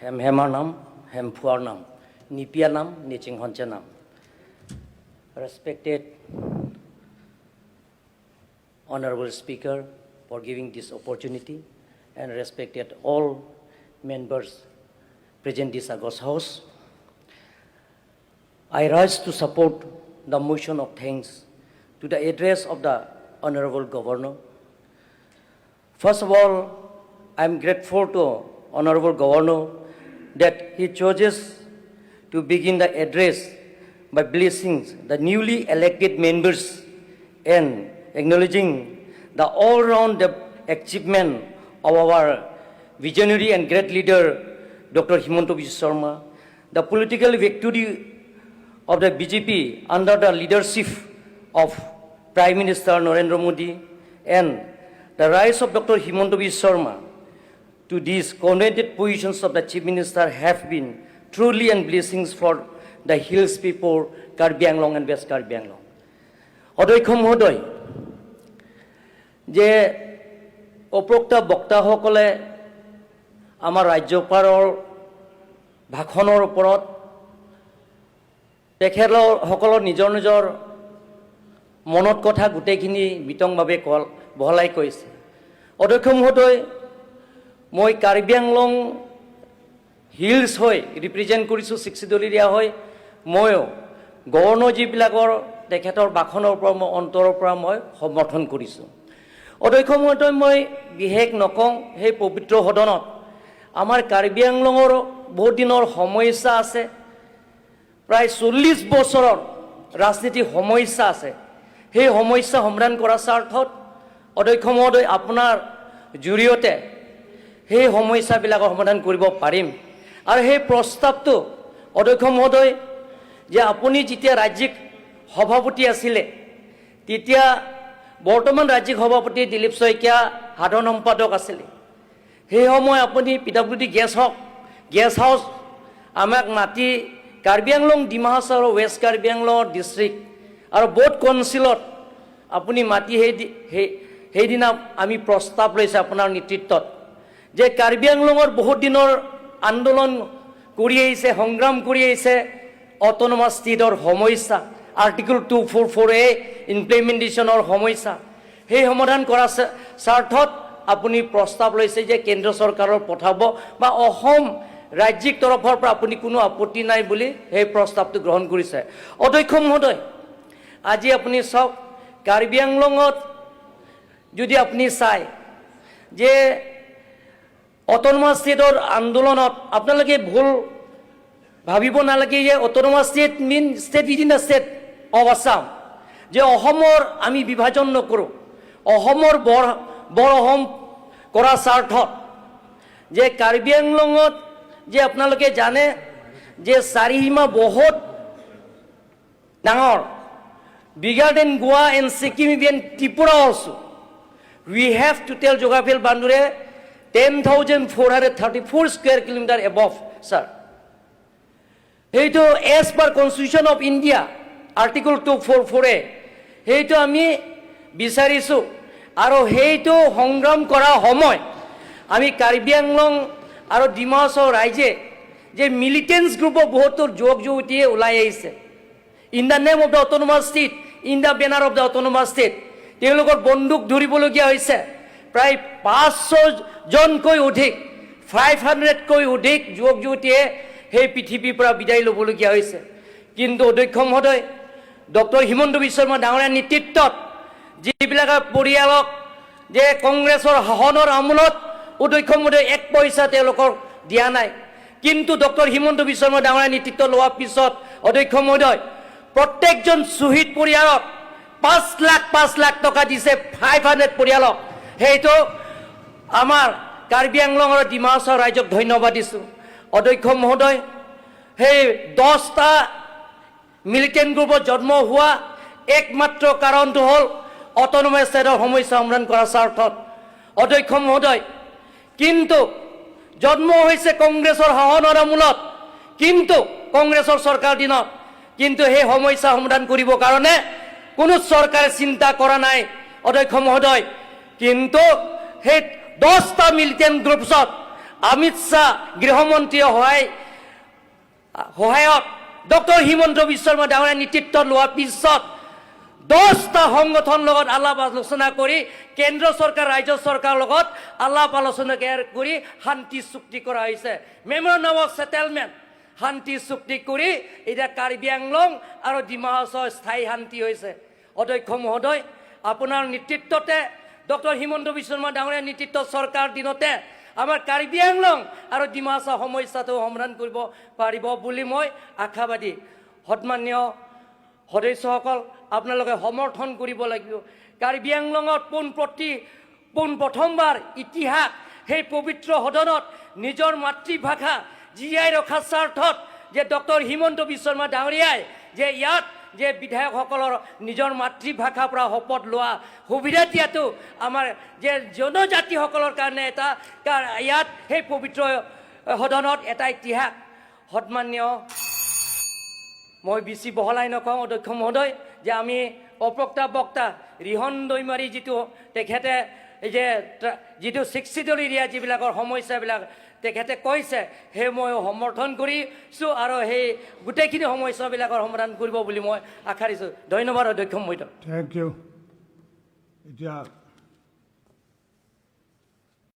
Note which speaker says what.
Speaker 1: Hem Hemar Nam, Hem Phuar Nam, Nipia Nam, Niching Honcha Nam. Respected Honorable Speaker for giving this opportunity and respected all members present this august house. I rise to support the motion of thanks to the address of the Honorable Governor. First of all, I am grateful to Honorable Governor that he chooses to begin the address by blessing the newly elected members and acknowledging the all-round achievement of our visionary and great leader, Dr. Himanta Biswa Sarma, the political victory of the BJP under the leadership of Prime Minister Narendra Modi and the rise of Dr. Himanta Biswa Sarma to these coveted positions of the Chief Minister have been truly and blessings for the hills people, Karbi Anglong and West Karbi Anglong. অধ্যক্ষ মহোদয়, যে উপৰোক্ত বক্তাসকলে আমাৰ ৰাজ্যপালৰ ভাষণৰ ওপৰত তেখেতসকলৰ নিজৰ নিজৰ মনত কথা গোটেইখিনি বিতংভাৱে কল বহলাই কৈছে। অধ্যক্ষ মহোদয়, মই কাৰ্বি আংলং হিলছ হৈ ৰিপ্ৰেজেণ্ট কৰিছোঁ, ছিক্স চিডুল এৰিয়া হৈ। ময়ো গভৰ্ণৰ যিবিলাকৰ তেখেতৰ ভাষণৰ পৰা মই অন্তৰৰ পৰা মই সমৰ্থন কৰিছোঁ। অধ্যক্ষ মহোদয়, মই বিশেষ নকওঁ। সেই পবিত্ৰ সদনত আমাৰ কাৰ্বি আংলঙৰ বহুত দিনৰ সমস্যা আছে, প্ৰায় 40 বছৰৰ ৰাজনীতিৰ সমস্যা আছে। সেই সমস্যা সমাধান কৰাৰ স্বাৰ্থত, অধ্যক্ষ মহোদয়, আপোনাৰ জৰিয়তে সেই সমস্যাবিলাকৰ সমাধান কৰিব পাৰিম। আৰু সেই প্ৰস্তাৱটো, অধ্যক্ষ মহোদয়, যে আপুনি যেতিয়া ৰাজ্যিক সভাপতি আছিলে, তেতিয়া বৰ্তমান ৰাজ্যিক সভাপতি দিলীপ শইকীয়া সাধাৰণ সম্পাদক আছিলে। সেই সময় আপুনি পিডাব্লিউ ডি গেষ্ট হওক গেষ্ট হাউচ আমাক মাতি কাৰ্বি আংলং, ডিমা হাছাও আৰু ৱেষ্ট কাৰ্বি আংলঙৰ ডিষ্ট্ৰিক্ট আৰু ব'থ কাউন্সিলত আপুনি মাতি সেইদিনা আমি প্ৰস্তাৱ লৈছে আপোনাৰ নেতৃত্বত যে কাৰ্বি আংলঙৰ বহুত দিনৰ আন্দোলন কৰি আহিছে, সংগ্ৰাম কৰি আহিছে, অট'নমাছ ষ্টেটৰ সমস্যা, Article 244A ইমপ্লিমেণ্টেশ্যনৰ সমস্যা। সেই সমাধান কৰাৰ স্বাৰ্থত আপুনি প্ৰস্তাৱ লৈছে যে কেন্দ্ৰ চৰকাৰৰ পঠাব বা অসম ৰাজ্যিক তৰফৰ পৰা আপুনি কোনো আপত্তি নাই বুলি সেই প্ৰস্তাৱটো গ্ৰহণ কৰিছে। অধ্যক্ষ মহোদয়, আজি আপুনি চাওক, কাৰ্বি আংলঙত যদি আপুনি চায় যে অট'নমাছ ষ্টেটৰ আন্দোলনত আপোনালোকে ভুল ভাবিব নালাগে যে autonomous state mean state within the state of Assam, যে অসমৰ আমি বিভাজন নকৰোঁ। অসমৰ বৰ বৰ অসম কৰাৰ স্বাৰ্থত যে কাৰ্বি আংলঙত যে আপোনালোকে জানে যে চাৰিসীমা বহুত ডাঙৰ, bigger than Goa and Sikkim, even Tripura also. We have total geographical boundary 10,434 square kilometer above, sir. সেইটো as per Constitution of India, Article 244A, সেইটো আমি বিচাৰিছোঁ। আৰু সেইটো সংগ্ৰাম কৰা সময় আমি কাৰ্বি আংলং আৰু ডিমা হাছাও ৰাইজে যে মিলিটেণ্টছ গ্ৰুপৰ বহুতো যুৱক যুৱতীয়ে ওলাই আহিছে in the name of the autonomous state, in the banner of the autonomous state, তেওঁলোকৰ বন্দুক ধৰিবলগীয়া হৈছে। প্ৰায় 500 জনকৈ অধিক, 500তকৈ অধিক যুৱক যুৱতীয়ে সেই পৃথিৱীৰ পৰা বিদায় ল'বলগীয়া হৈছে। কিন্তু অধ্যক্ষ মহোদয়, ডক্টৰ হিমন্ত বিশ্ব শৰ্মা ডাঙৰীয়াৰ নেতৃত্বত যিবিলাক পৰিয়ালক যে কংগ্ৰেছৰ শাসনৰ আমোলত, অধ্যক্ষ মহোদয়, এক পইচা তেওঁলোকক দিয়া নাই। কিন্তু ডক্টৰ হিমন্ত বিশ্ব শৰ্মা ডাঙৰীয়াৰ নেতৃত্ব লোৱাৰ পিছত, অধ্যক্ষ মহোদয়, প্ৰত্যেকজন শ্বহীদ পৰিয়ালক 5 লাখ 5 লাখ টকা দিছে, 500 পৰিয়ালক। সেইটো আমাৰ কাৰ্বি আংলং আৰু ডিমা হাছাও ৰাইজক ধন্যবাদ দিছোঁ। অধ্যক্ষ মহোদয়, সেই 10টা মিলিটেণ্ট গ্ৰুপত জন্ম হোৱা একমাত্ৰ কাৰণটো হ'ল অট'নমাছ ষ্টেটৰ সমস্যা সমাধান কৰাৰ স্বাৰ্থত। অধ্যক্ষ মহোদয়, কিন্তু জন্ম হৈছে কংগ্ৰেছৰ শাসনৰ আমোলত, কিন্তু কংগ্ৰেছৰ চৰকাৰ দিনত, কিন্তু সেই সমস্যা সমাধান কৰিবৰ কাৰণে কোনো চৰকাৰে চিন্তা কৰা নাই। অধ্যক্ষ মহোদয়, কিন্তু সেই 10টা মিলিটেণ্ট গ্ৰুপছত অমিত শ্বাহ গৃহমন্ত্ৰীয়ে সহায়ত ডক্টৰ হিমন্ত বিশ্ব শৰ্মা ডাঙৰীয়া নেতৃত্ব লোৱাৰ পিছত 10টা সংগঠনৰ লগত আলাপ আলোচনা কৰি, কেন্দ্ৰ চৰকাৰ, ৰাজ্য চৰকাৰৰ লগত আলাপ আলোচনা কৰি শান্তি চুক্তি কৰা হৈছে। মেমৰেণ্ডাম অফ ছেটেলমেণ্ট, শান্তি চুক্তি কৰি এতিয়া কাৰ্বি আংলং আৰু ডিমা হাছাও স্থায়ী শান্তি হৈছে। অধ্যক্ষ মহোদয়, আপোনাৰ নেতৃত্বতে, ডক্টৰ হিমন্ত বিশ্ব শৰ্মা ডাঙৰীয়াৰ নেতৃত্ব চৰকাৰ দিনতে আমাৰ কাৰ্বি আংলং আৰু ডিমা হাছাও সমস্যাটো সমাধান কৰিব পাৰিব বুলি মই আশাবাদী। সন্মানীয় সদস্যসকল, আপোনালোকে সমৰ্থন কৰিব লাগিব। কাৰ্বি আংলঙত পোন প্ৰথমবাৰ ইতিহাস, সেই পবিত্ৰ সদনত নিজৰ মাতৃভাষা জীয়াই ৰখাৰ স্বাৰ্থত যে ডক্টৰ হিমন্ত বিশ্ব শৰ্মা ডাঙৰীয়াই যে ইয়াত যে বিধায়কসকলৰ নিজৰ মাতৃভাষাৰ পৰা শপত লোৱা সুবিধা দিয়াটো আমাৰ যে জনজাতিসকলৰ কাৰণে এটা ইয়াত সেই পবিত্ৰ সদনত এটা ইতিহাস। সন্মানীয়, মই বেছি বহলাই নকওঁ অধ্যক্ষ মহোদয়, যে আমি অপ্ৰক্তা বক্তা ৰিহন দৈমাৰী যিটো তেখেতে এই যে যিটো ছিক্স চিডিউল এৰিয়া যিবিলাকৰ সমস্যাবিলাক তেখেতে কৈছে, সেই মই সমৰ্থন কৰিছোঁ আৰু সেই গোটেইখিনি সমস্যাবিলাকৰ সমাধান কৰিব বুলি মই আশা দিছোঁ। ধন্যবাদ অধ্যক্ষ মহোদয়।
Speaker 2: Thank you. এতিয়া